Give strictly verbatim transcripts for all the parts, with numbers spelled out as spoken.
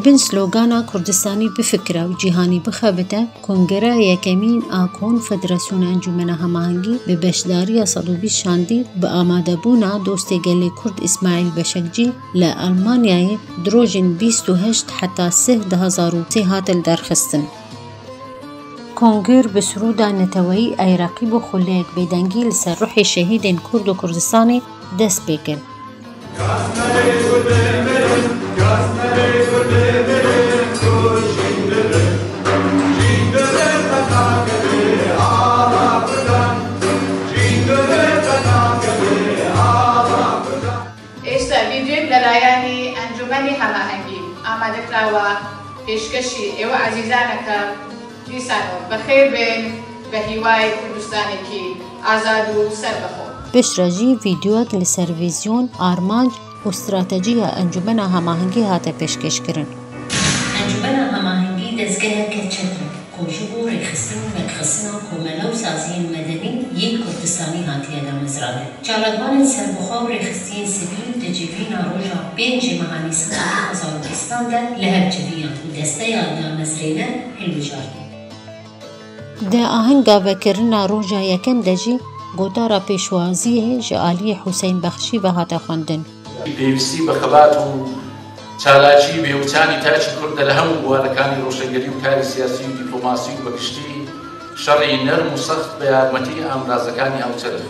Bin slogana Kurdistanî bifikire û cîhanî bixebite, Kongreya yekemîn a Konfederasyona Encûmena Hemahengî bi beşdariya sed û bîst şandî bi amadebûna dostê gelê Kurd Îsmaîl Beşekcî li Almanyayê di rojên bîst û heşt heta sih du hezar û sê hate lidarxistin. Konger bi sirûda neteweyî Eyreqî bo xuleyek bêdengî li ser ruhê şehîdên Kurd û Kurdistanê dest pê kir. Êşta vîdyoyek لە لایەنی ئەنجومەنی هەماهەنگی ئامادە کراوە، پێشکەشی ئێوە عەزیزانەکە. دیسان و بەخێر بێن بە هیوای کوردستانێکی ئازاد و سەربەخۆ. Piştre jî vîdeoyek li ser vîzyon, armanc û stratejiya Encûmena Hemahengî hate pêşkêşkirin. Encûmena Hemahengî dezgeheke çetin ku ji bo rêxistin û yekxistina komele û saziyên medenî yên Kurdistanî hatiye damezrandin. Çalakvanên serbixwe û rêxistiyên sivîl di civîna roja pêncê meha Nîsanê du hezar û bîstan de li hev civiyan û desteya damezrêne hilbijartin. Di ahenga vekirina roja yekem de jî gotara pêşwaziyê ji aliyê Huseyîn Bexşî ve hate xwendin. پێویستی بە خەبات و چالاکی بێوچانی تاکی کوردە لە هەموو بوارەکانی ڕۆشنگەری و کاری سیاسی و دیپلۆماسی و بە گشتی شەڕی نەرم و سەخت بە یارمەتی ئامرازەکانی هاوچەرخ.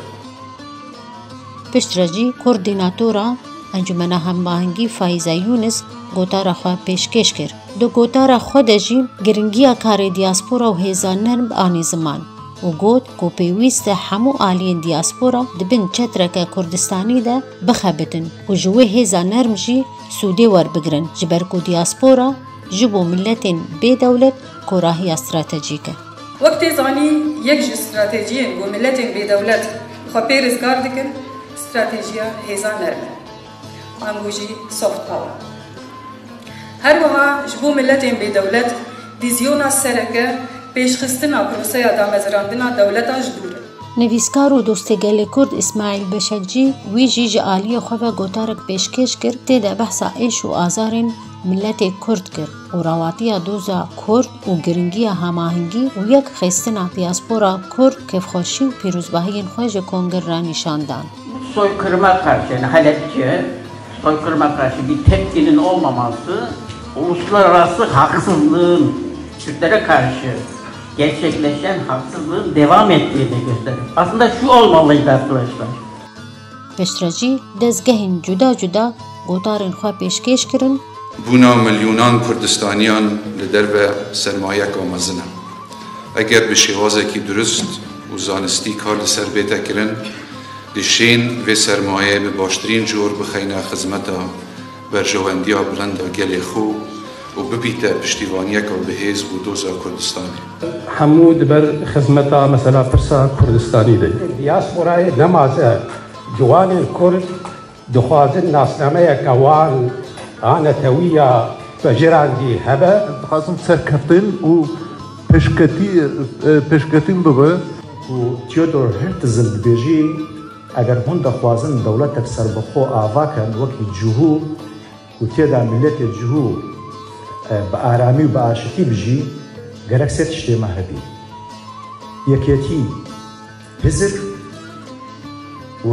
Piştre jî koordînatora Encûmena Hemahengî Faize Yûnis gotara xwe pêşkêş kir. Di gotara xwe de jî giringiya karê diaspora û hêza nerm anî ziman û got ku pêwîst e hemû aliyên diaspora di bin çetreke Kurdistanî de bixebitin û ji wê hêza nerm jî sûdê werbigirin, ji ber ku diaspora ji bo miletên bêdewlet korahiya stratejîk e. Wek tê zanîn, yek ji stratejiyên ku miletên bêdewlet xwe pê rizgar dikin, stratejiya hêza nerm e. Ango jî soft power. Her wiha ji bo miletên bêdewlet vîzyona sereke pêşxistina proseya damezrandina dewleta ji dûr e. Nivîskar û dostê gelê Kurd Îsmaîl Beşekcî wî jî ji aliyê xwe ve gotarek pêşkêş kir, tê de behsa êş û azarên miletê Kurd kir û rewatiya doza Kurd û giringiya hemahengî û yekxistina diaspora Kurd kêfxweşî û pîrozbahiyên xwe ji Konger re nîşan dan. Soykırıma karşı, yani Halepçe soykırıma karşı bir tepkinin olmaması, uluslararası haksızlığın, Kürtlere karşı gerçekleşen haksızlığın devam ettiğini gösterir. Aslında şu olmalıydı arkadaşlar. Piştre jî dezgehên cuda cuda gotarên xwe pêşkêş kirin. Bûna milyonan Kurdistaniyan li derve sermayeka mezin e. Eger bi şêwazekî durust û zanistî kar li ser bête kirin, dişên vê sermayeyê bi baştirîn cor bixeyne xizmeta berjewendiya bilind a gelê xwe û bibîte piştîvaniyeka bihêz bo doza Kurdistanê. Hemû di ber xizmeta mesela pirsa Kurdistanî de. Diasporayê nemaze ciwanên Kurd dixwazin nasnameyeke wan a netewî ya vejirandî hebe. Dixwazin serkeftin û pêşketî, e, pêşketin bibe. Ku Theodor Herzl dibêjî, eger hûn dixwazin dewletek serbixwe ava kin wekî cihû, ku tê de miletê cihû, e, bi aramî û bi aşitî bijî, gerek sê tiştê me hebî. Yekêtî, hizir û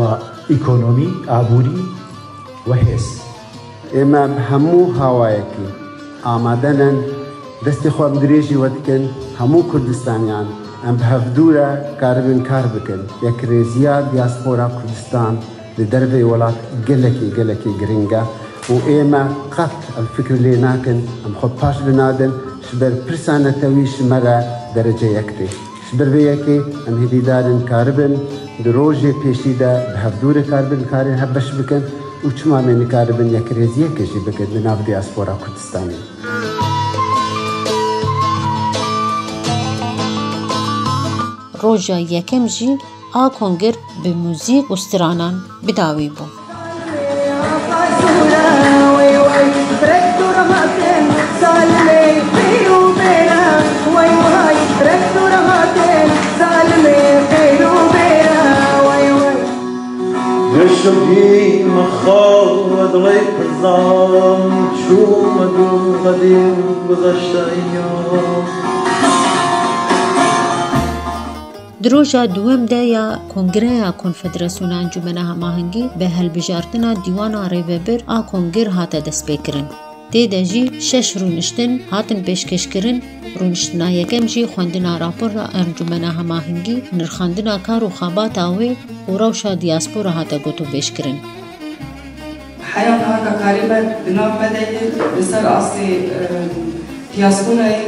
ekonomî, aborî û hêz. ئێمە بە هەموو هاوایەکی ئامادەنن دەستی خۆ ئەم درێژی وە دکن هەموو کوردستانیان ئەم بە هەڤدوورە کاربن کار بکن یەکرێزیە دیاسپۆرا کوردستان لە دەرەوەی وڵات گەلەکی گەلەکی گرنگە و ئێمە قەت ئەم فکر لێ ناکن ئەم خۆ پاش بنادن شبەر پرسانەتەوی شمەرە دەرەجە یەکتێ شبەر vê yekê ئەم هیڤیدارن کاربن di rojê pêşî de bi hevdû re karibin karên hev beş bikin û çima me nikaribin yekrêziyekê jî bikin di nav diaspora Kurdistanê. Roja yekem jî a kongir bi muzîk û stranan bi dawî bû. Dî me xawa dilê pizan, çûme dû xedî guzeşte ya. Di roja duwem de ya Kongreya Konfederasyona Encûmena Hemahengî bi hilbijartina Dîwana Rêvebir a Kongir hate destpêkirin. Tê de jî şeş rûniştin hatin pêşkêşkirin. Rûniştina yekem jî xwendina rapora Encûmena Hemahengî, nirxandina kar û xebata wê û rewşa diaspora hate gotinbêjkirin. Heya niha ka karê me di nav me de ye, li ser astê, e, diasporayê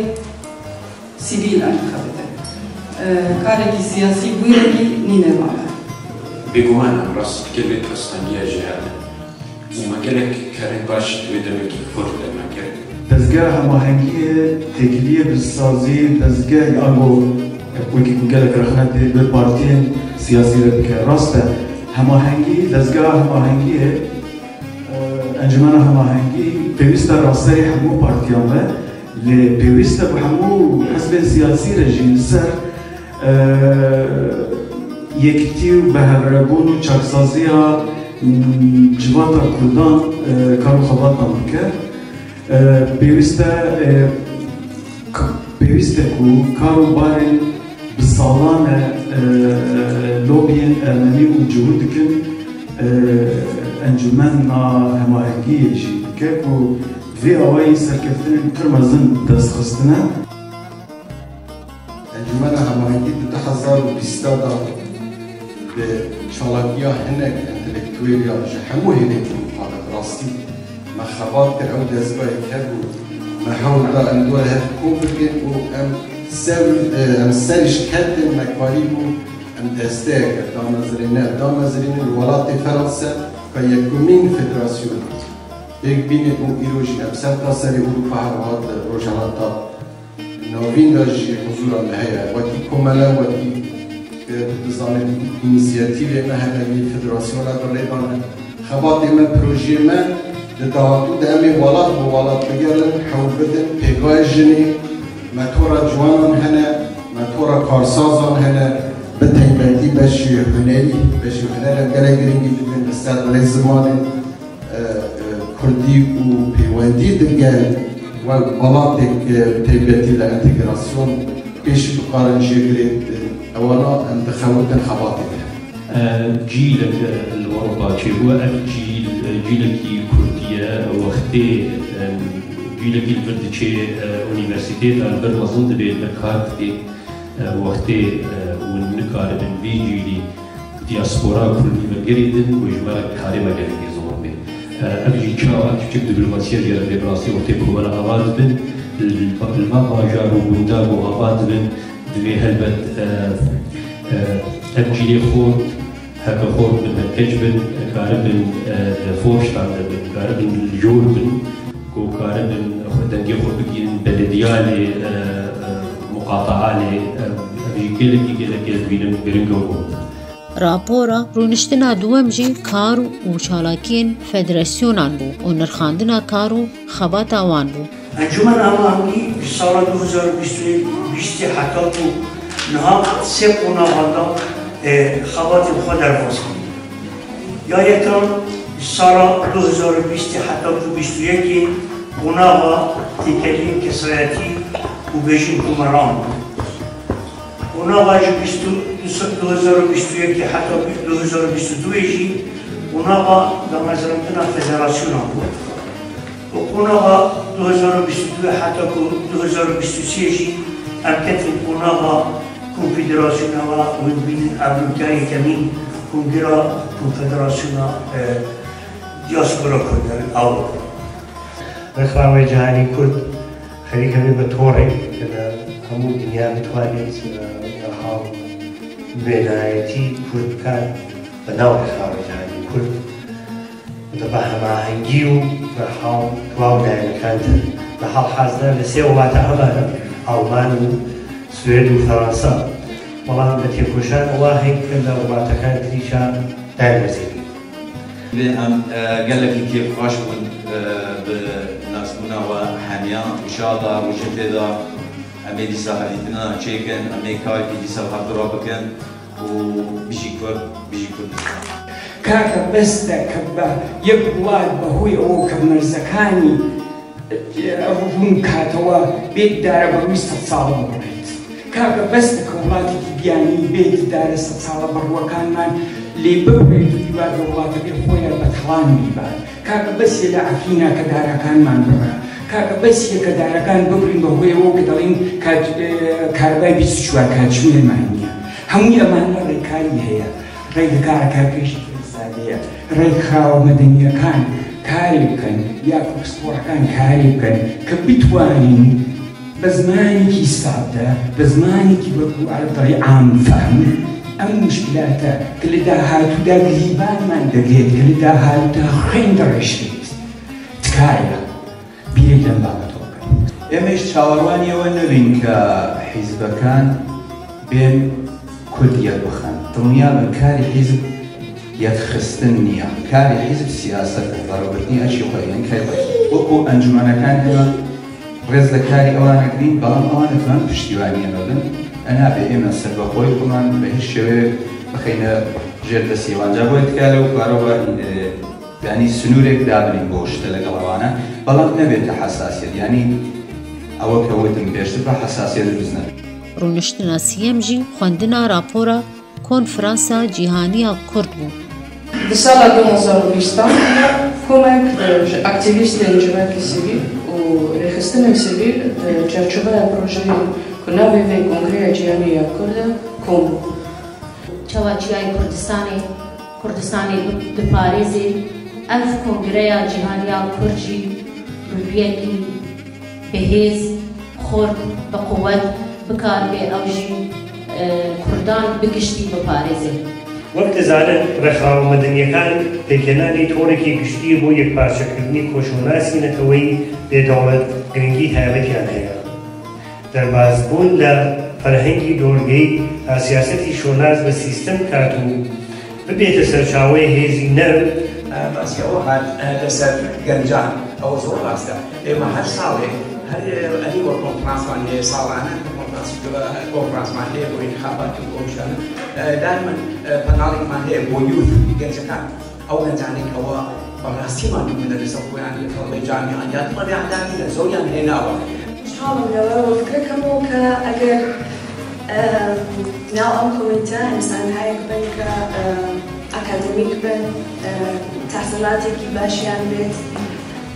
sivîl em dixebitin. E, karekî siyasî bûyî nîne mane. Bêguman em rast gelek astengiya jê hene. Û me gelek karên baş di wê demekî xurt de me kir. Dezgeha hemahengiyê têkiliyê bi sazî dezgehek ango wekî ku gelek rexne tê bi partiyên siyasî re dike. Rast e, hemahengî, dezgeha hemahengiyê, e, Encûmena Hemahengî pêwîst e raserî hemû partiyan be, lê pêwîst e bi hemû hizbên siyasî re jî li ser e, yekitî û bi hev re bûn û çaksaziya, m, civata Kurdan, e, kar û xebatan bike. E, pêwîst e, e, k-, pêwîst e ku kar û barên bi salan e, e, lobiyên ermenî û cihû dikin, e, encûmena hemahengiyê jî dike ku vê awayî serkeftinên pir mezin dest xistine. Encûmena Hemahengî di du hezar û bîst de bi çalakiya hinek entelektuêliyan ji hemû hêlên Ewropa de bi rastî me xebat kir. Ew dezgahek hebû, me hewl da em dû hev kom bikin û em ser, em ser ji ketin me karîbû em desteyek damezirîne, damezirînin li welatê Feranse ka yekumîn federasyon pêk bînin û îro jî em ser ta serê Ewropa her wiha di Rojhilata Navîn de jî huzûra me heye. Wekî komele, wekî, e, tu dizanî, înîsiyatîvê me hene, yê federasyona bi rê dane. Xebatê me, projeyê me di dahatû de em ê welat bi welat bigerin, hewl bidin, pêgayê jinê, me tora ciwanan hene, me tora karsazan hene, bi taybetî beşê hunerî, beşê huner em gelek girîngî didin li ser rê zimanê. e, e, kurdî û peywendî digel wek welatêk, e, taybetî li entegrasyon pêş bikarin jêgirê, e, ewana em dixewitin xebatê de. E, cîlek, e, li Ewropa çêbû, ev cîl, e, cîlekî kurdî ye, wextê, e, cîlekî li vir diçê, e, unîversîtê de li vir mezin dibê, li vir kar dikê. E, wextê, e, hûn nikaribin vî cîlî diaspora kurdî ve girêdin û ji me re karê me gelekî zor bê. E, ev jî çawa kiçik diplomasiya jê re vê bi rastî wextê ku me re ava dibin, li, li me bajar û gunda ku ava dibin, divê helbet, e, e, ev cîlê xort, heke xort bin, heke keç bin, karibin, e, di forştan de bin, karibin li jor bin. Ku karibin xwe dengê xwe bigihînin belediyalê, e, e, muqataanê, e, ev jî gelekî, gelekî ez dibînim giring e û. Rapora rûniştina duwem jî kar û çalakiyên federasyonan bû û nirxandina kar û xebata wan bû. Encûmena Hemahengî ji sala du hezar û bîst û yek bîstê heta ku niha sê qonaxan de, e, xebatên xwe derbas kiriye. Ya yekem, ji sala du hezar û bîstê heta ku bîst û yekê qonaxa têkeliyên kesayetî û bêjin komeran bû. Qonaxa ji bîst û du, du hezar û bîst û yekê heta du hezar û bîst û duyê jî qonaxa damezrandina federasyonan bû. Û qonaxa du hezar û bîst û du heta ku du hezar û bîst û sê jî em ketin qonaxa konfederasyona we û dibînin ev nûke yekemîn kongira konfederasyona, e, diaspora Kurdan Ewropa. Rêxrawê Cîhanî Kurd xerîke bê bi torê ke li hemû dinya bitwanît, e, derhal wênayetî Kurd bike bi nav Rêxrawê Cîhanî Kurd. Di bi hemahengî û bi hal-, bi hawldanên xentir. Di halhazirda li sê welata hev hene, Alman û Swêd û Fransa. Belam bi têkoşan û wahên kir li welateka Tirkîya dayne zêdî. Lê em, e, gelekî kêfxweş bûn, e, bi nasbûna we hemiya. Înşallah rojê tê de em ê dîsa hevdîtina çêkin, em ê karekî dîsa bi hev re bikin. û bijî Kurd, bijî Kurdistan. کاکە بەسە کە بە یەک وڵات بە هۆی ئەوە کە مەرزەکانی ڕوون کاتەوە بێت دارە بە ڕووی سەد ساڵە بڕێت. کاکە بەسە کە وڵاتێکی بیانی بێت دارە سەد ساڵە بەڕووەکانمان لێ ببڕێت و دیوار بە وڵاتەکەی خۆیان بە تەڵان بیبات. کاکە بەسە لە عەفرینە کە دارەکانمان بڕە. کاکە بەسە کە دارەکان ببڕین بە هۆیەوە کە دەڵێن کات-، کارەبای بیست و چوار کاتژمێرمان نییە. هەمووی ئەمانە ڕێکاری هەیە. ڕێگە کارەکە پێشی فرسادەیە. ڕێکخراوە مەدەنیەکان کارێ بکەن، یاکو پسپۆڕەکان کارێ بکەن کە بتوانین بە زمانێکی سادە، بە زمانێکی وەکو عەرەب دەڵێ عام فەهم، ئەم مشکلاتە کە لە داهاتوودا گریبانمان دەگرێت، کە لە داهاتوودا خوێن دەڕێژێت، تکایە بیرێک لەم بابەتەوە بکەن. ئێمەش چاوەڕوانی ئەوە نەبین کە حیزبەکان بێن کورد یەک بخەن. دڵنیا بن کاری حیزب یەکخستن نییە. کاری حیزب سیاسەتە، بەڕێوەبردنی ئەرکی خۆی، یان کای خۆی. وەکو ئەنجومەنەکان ئێمە ڕێز لە کاری ئەوانە گرین، بەڵام ئەوان دەتوان پشتیوانی ئێمە بن. ئەنابێ ئێمە سەربەخۆی خۆمان بە هیچ شێوەیەک بخەینە ژێر دەستی ئەوان. جا بۆیە تکایە لەو کارەوە، ئێ، یعنی سنوورێک دابنین بۆ شتە لەگەڵ ئەوانە، بەڵام نەبێتە حەساسیەت. یعنی ئەوە کە وتم پێشتر بە حەساسیەت دروست نەبێت. Rûniştina siyem jî xwendina rapora Konferansa Cîhanî ya Kurd bû. Di sala du hezar û bîstan de komek ji aktîvîstên civakê sivîl û rêxistinên sivîl di çarçoveya projeyê ku navê vê Kongreya Cîhanî ya Kurd e, kom bû. Çawa Çiyayê Kurdistanê, Kurdistanê bi-, biparêzê, ev Kongreya Cîhanî ya Kurd jî bi rûyekî bi hêz, xurt, bi quwet bikaribe ew jî, e, Kurdan bi giştî biparêze. Wek dizanin, rêkxirawa medeniyekan pêkhenanê torekî giştî bo yekparçekirinî koşonasî neteweyî bêdewlet giringî taybetiyan heye. Derbasbûn li ferhengî dorgehî a siyasetî şonas bi sîstem kat û bibête serçaweyê hêzî nerm, Basî ew hat li ser gencan, ew zor rast e. Ême her salê, her erî we konferansman heye, salane konferans-, konferansman heye bo întixabatî û komîşan. Daimen panelekman heye bo youth, gencekan. Ew gencanê ke wa bi rastî man dibûne li ser xweyan li talebê camiyan ya di meriya edabî de zoriyan hênawa. Xweşhal im li we, we fikirek hemû ke eger nav ew komîte însanhayek bin ke akademîk bin, tehsîlatekî baş yan bêt,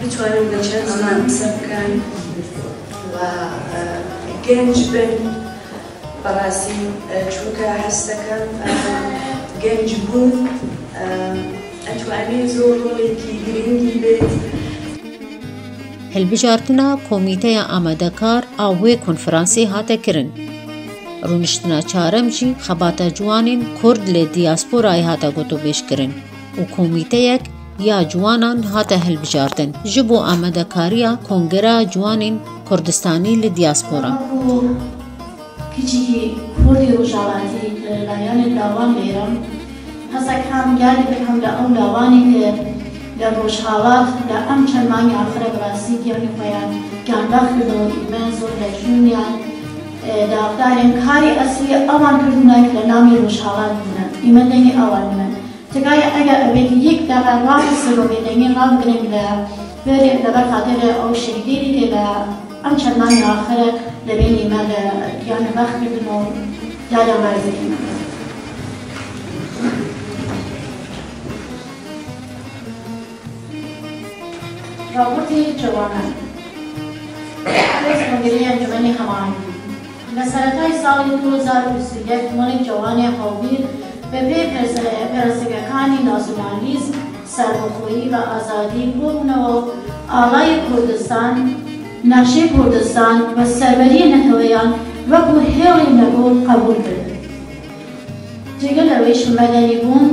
bitwanin bi çend ziman qise bikin û genc bin. Bi rastî, çunke hez dikim, genc bûn, etwanî zor rolekî girîngî bêt. Hilbijartina komîteya amadekar a wê konferansê hate kirin. Rûniştina çarem jî xebata ciwanên Kurd li diyasporayê hate gotûbêjkirin û komîteyek ya ciwanan hate hilbijartin ji bo amadekariya Kongreya Ciwanên Kurdistanî li Diyaspora. Kiçîkî Kurdî Rojhelatî li layanê lawan lêrim. Hesek hem gelî bi hem li ew lawanî ki li Rojhelat li em çend mangî axire bi rastî giyanî xwe yan giyanbext kirdin û îme zor vecûniyan, e, dagdarên karê eslî ewan kirdine ki li namî Rojhelat bûne. Îme dengê ewan bûne. Tikaya eger ew êk yek deqe raxistin û bêdengî rabigirin li vê rê li ber xatirê ew şehîdê dîtê li em çend mangê axir e li bênî me li giyanê bext kirdin û yada werzî. Raportê ciwanan. Kongreyê Encûmenê Hemahanî. Li seretayê salê du hezar û bîst û yek Malik Cewanê Hawbîr bi pê prensîbekanî nasyonalîzm, serbixweyî ve azadî kobûnewe û alayê Kurdistan, nexşê Kurdistan ve serweriyê neteweyan wekû hêlê neguh qebûl kir. Cigir li wê ji medenîbûn,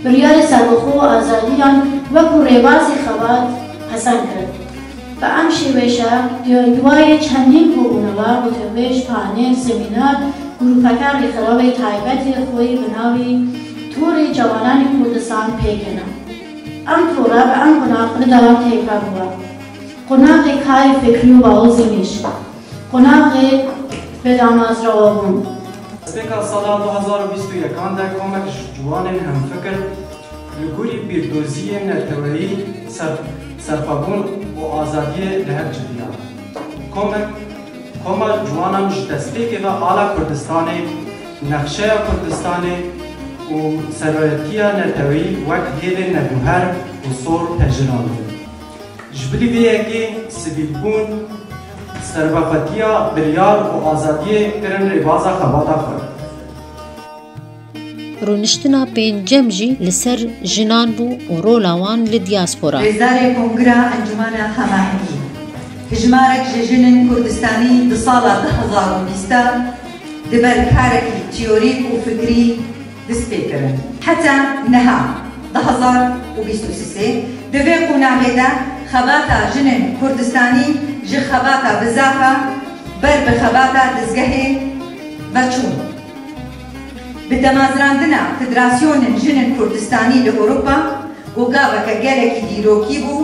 biryarê serbixwe û azadiyan wekû rêbazê xebat pesen kir. Bi em şêwêşe, di duayê çendîn kobûnewa, gotûbêj, panel, semînar, grûpeke rêxirawê taybetê xwe bi navê Torê Cewananê Kurdistan pêk hene. Em tora bi em qonax li dewan têkevbû. Qonaxê karê fikrî û bawozî nîş. Qonaxê bi damezrewebûn. Destpêka sala du hezar û bîst û yekan de komek ji ciwanên hemfikir Li gorî bîrdoziyên neteweyî ser-, serxwebûn û azadiyê li hev civiya. Komek, Koma Ciwanan ji destpêkê ve ala Kurdistanê, nexşeya Kurdistanê û serayetiya neteweyî wek hêlên neguher û sor pejirandin. Ji bilî vê yekê sivîlbûn, serbixwetiya biryar û azadiyê kirin rêbaza xebata xwe. Rûniştina pêncem jî li ser jinan bû û rola wan li diaspora. Rêzdarê Kongira Encûmena Hemahengî, hejmarek ji jinên Kurdistanî di sala du hezar û bîst di ber karekî teorîk û fikrî dest pê kirin. Heta niha, du hezar û bîst û sê, di vê qonaxê de xebata jinên Kurdistanî ji xebata bizaxa ber bi xebata dezgehê veçûn. Bi damezrandina Federasyonên Jinên Kurdistanî li Ewropa ku gaveke gelekî dîrokî bû,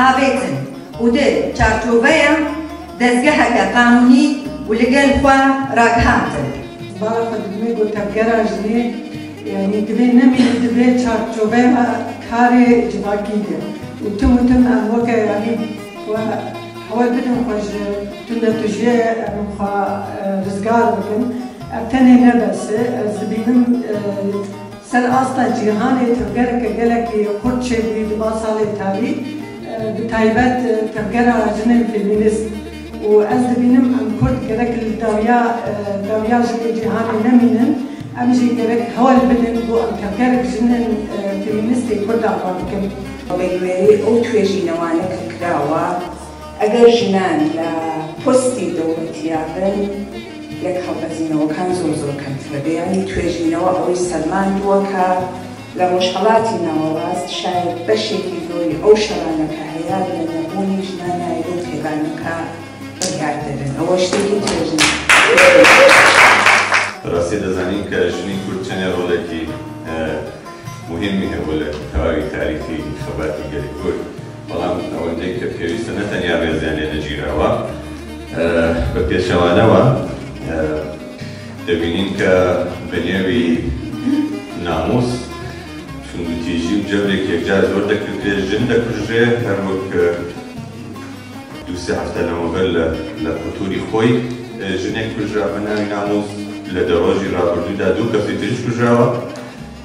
avêtin û di çarçoveya dezgeheke qanûnî û li gel xwe ragihandin. Bala xwe didimê ku tevgera jinê, yanî divê nemîne di vê çarçoveya karê civakî de û tim û tim em weke, yanî we hewl bidin xwe ji tunetujiyê em xwe, e, rizgar bikin. Ev tenê ne bes e. Ez dibînim, e, ser asta cîhanê tevgereke gelekî xurt çêbûyî di va salê tarî, e, bi taybet, e, tevgera jinên femînîst. Û ez dibînim em Kurd gerek li dawiya, e, dawiya jinê cîhanê nemînin, em jî gerek hewl bidin ku em tevgerek jinên, e, femînîst ê Kurd ava bikin. Bi gwêrê ew twêjînewane ke kirawa, eger jinan li postê dewletiya bin, yek hilbezînewkan zor zor kemtir e. Yanî twêjînewe ew jî sezmandibû ke li Rojhelatê Nawerast şayet beşekî zorî ew şerane ke heye, bi nebûnê jinan nayê bin têvaneke biryar dibin. Ew tiştekî dirêj e. Bi rastî dizanîn ke jinên Kurd çend rolekî, e, muhîmî hebû li tevayî tarîxê xebatê gelê Kurd. Belam ewendeyî ke pêwîst e ne tenya rêzê lê necîrawa, e, bi pêçewane we, e, dibînin ke bi nêvî namûs, tundûtîjî û cebrek yekcar zor dikir, jin dikujre, her wek, e, du sê hefte lemevir li, li qutûrî xwe, e, jinek kujra bi navî namûs, li di rojî rabirdû de du kesî tî jî kujrawa.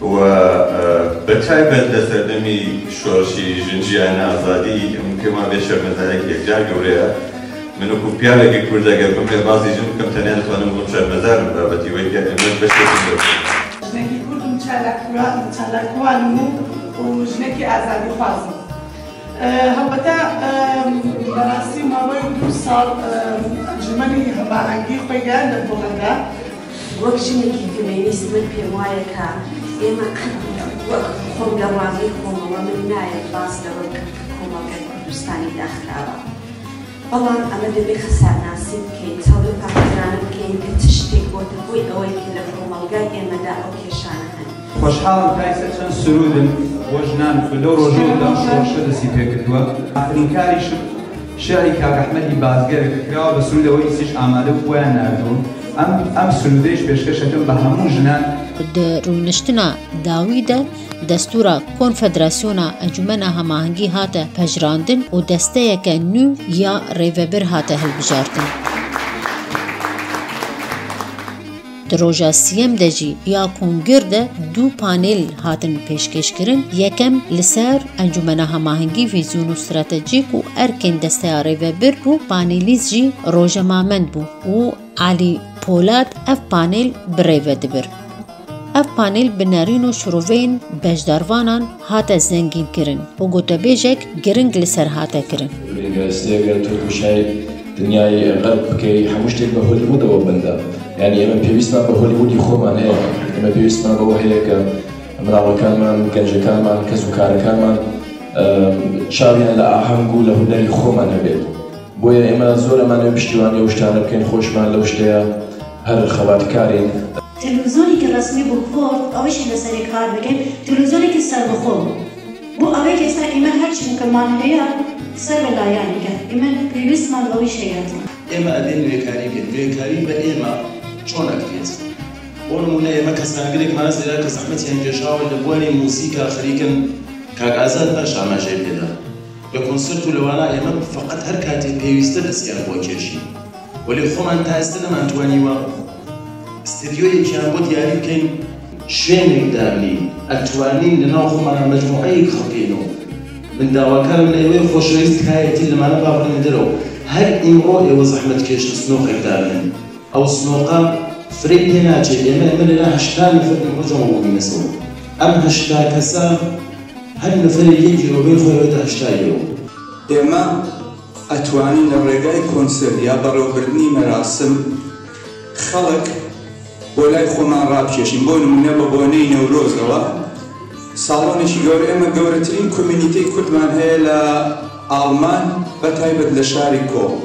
Û, e, bi taybet li serdemî şorişî jin, jiyana azadî, em kêma vê şermezariyek yekcar gewre ye. Min wekû piyavekî Kurd eger bim rêbazî jin bikim, tenê dixwanim bibim şermezar, em babetî wê ke em beşekî jê bûn. Jinekî Kurd im çalakwa-, çalakwan im û jinekî azadîxwaz im. E, helbete, e, berastî maweyê du sal, e, encûmenî hemahengî xwe gihand li Pollanda. Wek jinekî femînîst min pê wayê ka ême qet wek xwe li ravî xwe me, we min nayê bas li rewşa komelgê Kurdistanî de xirawa. Belam eme divê xesernasî bikeyn, tewrî paqijane bikeyn ke tiştê ku dibûy ew ê ke li komelgay ême de ew kêşane hene. Xweşhal im ka îse çend sirûd in bo jinan ku lew rojê û dem şorişê destî pê kirdiwe. Afirinkarî şi-, şi'rî Kak Ehmedî Bazger e ke kirawa bi sirûdê we îsî jî amade bû, we ya nardibûn. Em, em sirûdê jî pêşkêş dikin bi hemû jinan. Di rûniştina dawî de destûra Konfederasyona Encûmena Hemahengî hate pejirandin û desteyeke nû ya rêvebir hate hilbijartin. Di roja sîyem de jî ya kongir de du panêl hatin pêşkêşkirin. Yekem li ser Encûmena Hemahengî, vîzyon û stratejîk û erkên Desteya Rêvebir bû, panêlîst jî rojnamemend bû û Elî Polat ev panêl bi rê ve dibir. Ev panêl bi nerîn û şiroveyên beşdarvanan hate zengînkirin û gotebêjek giring li ser hate kirin. Lîngestê, eger tu dişayî dinyayê xerb bikey, hemû ştê li Hollywood e, we bilind e. Yanî ême pêwîstman bi Hollywoodî xweman heye. Ême pêwîstman bi we heye ke minalekanman, gencekanman, kes û karekanman, e, çaviyan li aheng û li hunerî xweman hebe. Boye ême zor eme nê piştîwaniya ew ştane bikeyn, xweş me lew şteya her xebatkarên. Televîzyonekî resmî bû xort, ew jî li serê kar bikin, televîzyonekî serbixwe bû. Bo ew ê ke îsta ême her çi mukiman heye, ser bi layanê ke ême pêwîstman bi ew jî heye. Ême evê nûêkarî bikin, nûêkarî bi ême çona dibêjin? بۆ نمونە ئێمە کەسانگرێکمانە زێرا کە زەحمەتیان کێشاوە لە بواری موزیکا خەریکن کاک ئازاد باش ئاماژەی پێدا. لە کۆنسرت و لەوانە ئێمە فقط هەر کاتێ پێویستە دەستیان بۆ کێشین. وەلێ خۆمان تا ئێستا نەمانتوانیوە ستدیۆیەکیان بۆ دیاری بکەین. شوێنێک دابنین، ئەتوانین لە ناو خۆمانە مەجموعەیەک خەڵکەینەوە. من داواکارم لە ئێوەی خۆشەویست کایەتی لەمانە با بڕینە دەرەوە. هەر ئیمڕۆ ئێوە زەحمەت کێشن سنۆخێک دابنین. ئەو سنۆقە فرەی پێ ناچێت. ئێمە ئێمە لەلا هەشتا نەفەر لە خۆجەوە بووینەسەوە. ئەم هەشتا کەسە هەر نەفەرێک یەک یۆرۆ بێ خۆی ئەوێتە هەشتا یۆرۆ. ئێمە ئەتوانین لە ڕێگای کۆنسرت یا بەڕێوەبردنی مەراسم خەڵک بۆ لای خۆمان ڕابکێشین. بۆ نمونە بە بۆنەی نەورۆزەوە ساڵۆنێکی گەورە، ئێمە گەورەترین کۆمیونیتەی کوردمان هەیە لە ئاڵمان، بە تایبەت لە شاری کۆڵن.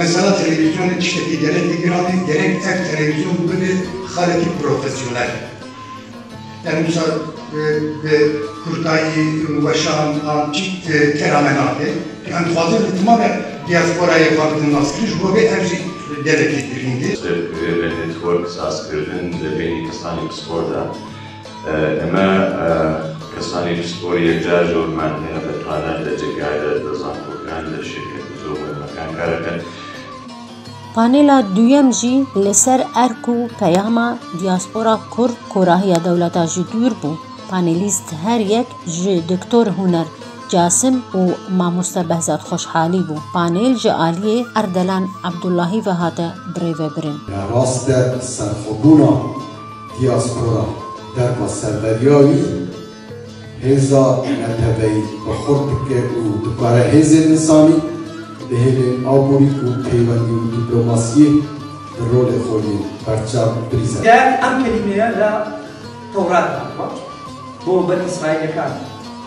Mesela televizyonê tiştekî gelekî giran e, gerek ev televizyon bibe xalekî profesyonel. Yani wisa, e, bi kurtayî, weşan, an çî, e, kerame nake. Em dixwazin li temamê diasporayê xwe bidin naskirin, ji bo vê ev jî gelekî girîng e. Wê network sazkirdin li bênî kesanê pispor de. Eme, e, kesanê pispor yekcar ji wir man hene, bi tane li cegayê de, di zankokiyan de şirket bi zor mekan kar dikin. Panêla duyem jî li ser erk û peyama diaspora Kurd ku rahiya dewleta ji dûr bû. Panelîst her yek ji Doktor Huner Casim û Mamoste Behzat Xoşhalî bû. Panêl ji aliyê Erdelan Abdullahî ve hate birêvebirin. Rast e, serxwebûna diaspora derva serveriya wî hêza neteweyî bi xurt dike û dikare hêzên însanî, bihêlên aborî û peywendî û dîplomasiyê bi rolê xwe yên berçav birîze. Ev, em kelîmeye li Tewrat hatibû. Bo Benî Îsraîlekan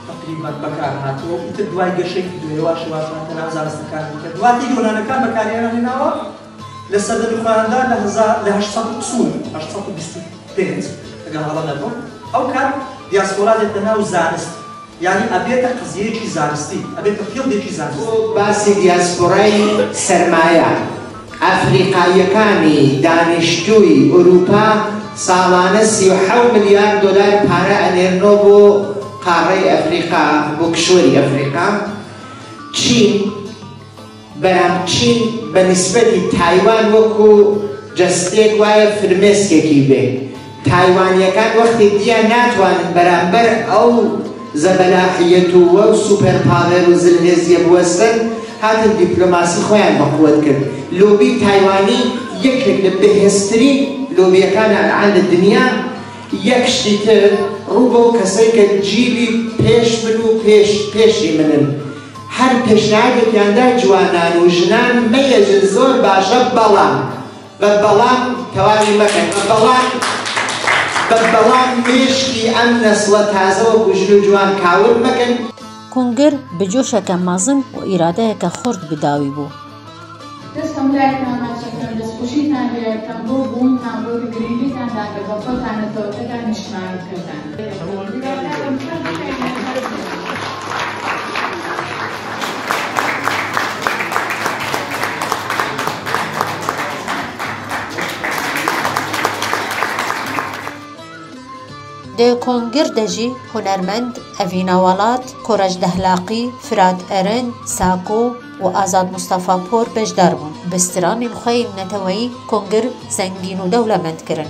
teqrîben bekar hatibû. Îtir duway geşeyî dû yavaş yavaş hate nav zanistekan dikir. Duwatê Yonanekan bekarhêna nênawa li sedemî xweyan de li heza-, li heşt sed û çil, heşt sed û bîst û pênc, eger hala nebûm. Ew kat diaspora dête nav zanist. Yanî ebête qeziyeyekî zanistî, ebête fîldekî zanistî. بۆ باسی دیاسپۆرای سەرمایە، ئەفریقاییەکانی دانیشتووی ئەوروپا ساڵانە سی و حەوت ملیار دۆلار پارە ئەنێرنەوە بۆ قارەی ئەفریقا، بۆ کشوەری ئەفریقا. چین بەرام چین بە نیسبەتی تایوان وەکو جەستەیەک وایە فرمێسکێکی بێ. تایوانیەکان وەختێک دیان ناتوانن بەرامبەر ئەو زەبەلاحیەت و وەو سوپەر پاوەر و زلهێزیە بوەستن، هاتن دیپلۆماسی خۆیان بەقوەت کرد. لۆبی تایوانی یەکێک لە بەهێزترین لۆبیەکانە ئەلعان لە دنیا. یەک شتی تر، ڕوو بەو کەسەی کە جیلی پێش من و پێش پێشی منن، هەر پێشنیارێکیان دا جوانان و ژنان مەیەژن، زۆر باشە، بەڵام بە بەڵام تەواوی مەکەن، بە بەڵام، بە بەڵام مێشکی ئەم نەسڵە تازە وەکو ژن و جوان کاول مەکەن. Kongir bi coşeke mezin û îradeyeke xurt bi dawî bû. Dest hemû layektan naçekirim, destxweşîtan lê dikim bo bûntan, bo di girîngîtan de, de bi xwe tanetewekê de nîşanî kirdin. Di kongir de jî hunermend Evîna Welat, Korej Dehlaqî, Firat Eren, Sako û Azad Mustafa Por beşdar bûn. Bi stranên xwe yên neteweyî kongir zengîn û dewlemend kirin.